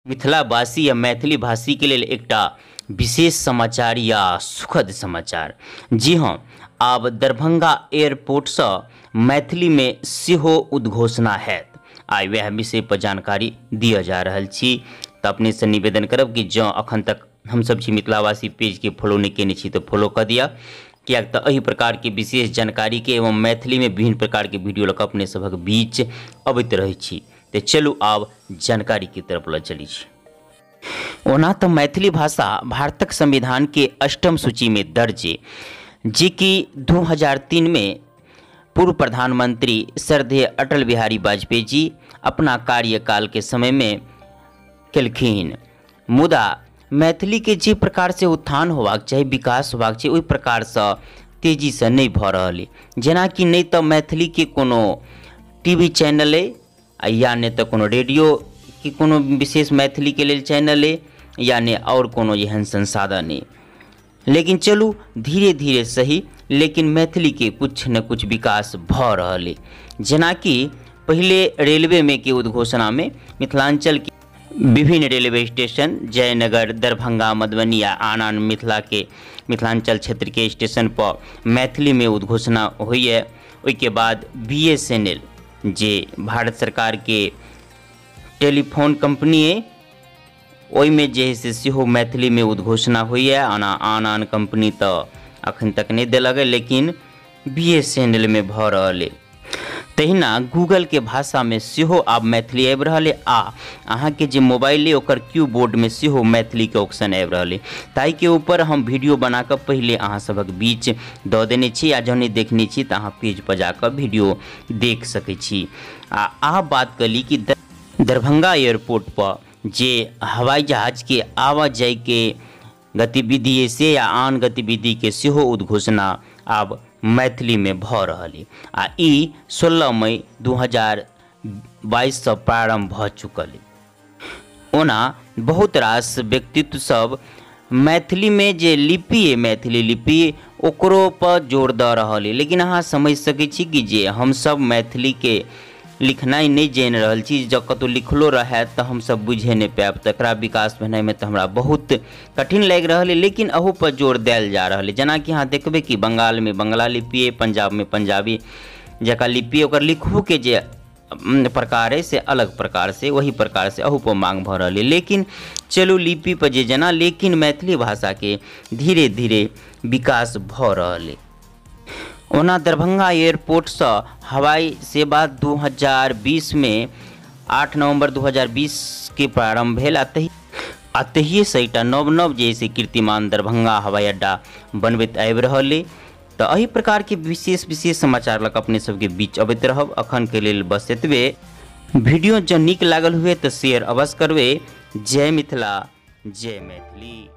मिथिलावासी या मैथिली भाषी के लेल एकटा विशेष समाचार या सुखद समाचार। जी हाँ, आब दरभंगा एयरपोर्टसँ मैथिलीमे सेहो उद्घोषणा हैत। आइ वएह विषय पर जानकारी दिअ जा रहल छी। तऽ अपनेसँ निवेदन करब कि जँ अखन तक हमसब छी मिथिलावासी पेजके फॉलो नहि केने छी तऽ फॉलो कऽ दिअ, किएक तऽ एहि प्रकारके विशेष जानकारीके एवं मैथिलीमे विभिन्न प्रकारके वीडियो लऽ कऽ अपने सभक बीच अबैत रहै छी। तऽ चलू आब जानकारीके तरफ लऽ चलै छी। ओना तऽ मैथिली भाषा भारतक संविधानके अष्टम सूचीमे दर्ज, जेकि 2003 में पूर्व प्रधानमंत्री श्रद्धेय अटल बिहारी वाजपेयी जी अपना कार्यकाल के समय में केलखिन। मुदा मैथिली के जे प्रकार से उत्थान होबाक चाही, विकास होबाक चाही, ओहि प्रकारसँ तेजीसँ नहि भऽ रहल अइ। जेनाकि नहि तऽ मैथिलीके कोनो टीवी चैनल अइ या नहि तऽ कोनो रेडियो के कोनो विशेष मैथिलीके लेल चैनल अइ या नहि आओर कोनो एहन संसाधन अइ। लेकिन चलू धीरे धीरे सही, लेकिन मैथिलीके कुछ ने कुछ विकास भऽ रहल अइ। जेनाकि पहिले रेलवेमे के उद्घोषणामे मिथिलांचलके विभिन्न रेलवे स्टेशन जयनगर, दरभंगा, मधुबनी आ आन आन मिथिलाके मिथिलांचल क्षेत्रके स्टेशन पर मैथिलीमे उद्घोषणा होइए। ओहिके बाद BSNL जे भारत सरकारके टेलीफोन कम्पनी अइ, ओहिमे जे है से सेहो मैथिलीमे उद्घोषणा होइए। आन आन कम्पनी तऽ अखन तक नहि देलक अइ, लेकिन BSNL मे भऽ रहल अइ। तहिना गूगलके भाषामे सेहो आब मैथिली आबि रहल अइ आ अहाँके जे मोबाइल अइ ओकर कीबोर्डमे सेहो मैथिलीके ऑप्शन आबि रहल अइ। ताहिके ऊपर हम वीडियो बनाकऽ पहिले अहाँ सभक बीच दऽ देने छी आ जँ नहि देखने छी तऽ अहाँ पेज पर जाकऽ वीडियो देख सकै छी। आ आब बात कऽ ली कि दरभंगा एयरपोर्ट पर जे हवाई जहाजके आवाजाहीके गतिविधि से या आन गतिविधिके सेहो उद्घोषणा आब मैथिलीमे भऽ रहल अइ आ ई 16 मई 2022 सँ प्रारम्भ भऽ चुकल अइ। ओना बहुत रास व्यक्तित्व सब मैथिलीमे जे लिपि अइ, मैथिली लिपि, ओकरो पर जोर दऽ रहल अइ। लेकिन अहाँ समझि सकै छी कि जे हमसब मैथिलीके लिखनाइ नहि जानि रहल छी, जँ कतहु लिखलो रहए तऽ हमसब बुझि नहि पायब, तकरा विकास भेनाइमे तऽ हमरा बहुत कठिन लागि रहल अइ। लेकिन अहू पर जोर देल जा रहल अइ। जेनाकि अहाँ देखबै कि बंगालमे बंगला लिपि अइ, पंजाबमे पंजाबी जकाँ लिपि, ओकर लिखोके जे प्रकार अइ से अलग प्रकार से, ओही प्रकार से अहू पर मांग भऽ रहल अइ। लेकिन चलू लिपि पर जे जेना, लेकिन मैथिली भाषाके धीरे धीरे विकास भऽ रहल अइ। ओना दरभंगा एयरपोर्टसँ हवाई सेवा 2020 में 8 नवंबर 2020 के प्रारंभ भेल आ तहिएसँ एकटा नव नव जे से कीर्तिमान दरभंगा हवाई अड्डा बनबैत आबि रहल अइ। तऽ एहि प्रकारके विशेष विशेष समाचार लऽ कऽ अपने सबके बीच अबैत रहब। अखनके लेल बस एतबे। वीडियो जँ नीक लागल हुए तऽ शेयर अवश्य करबै। जय मिथिला, जय मैथिली।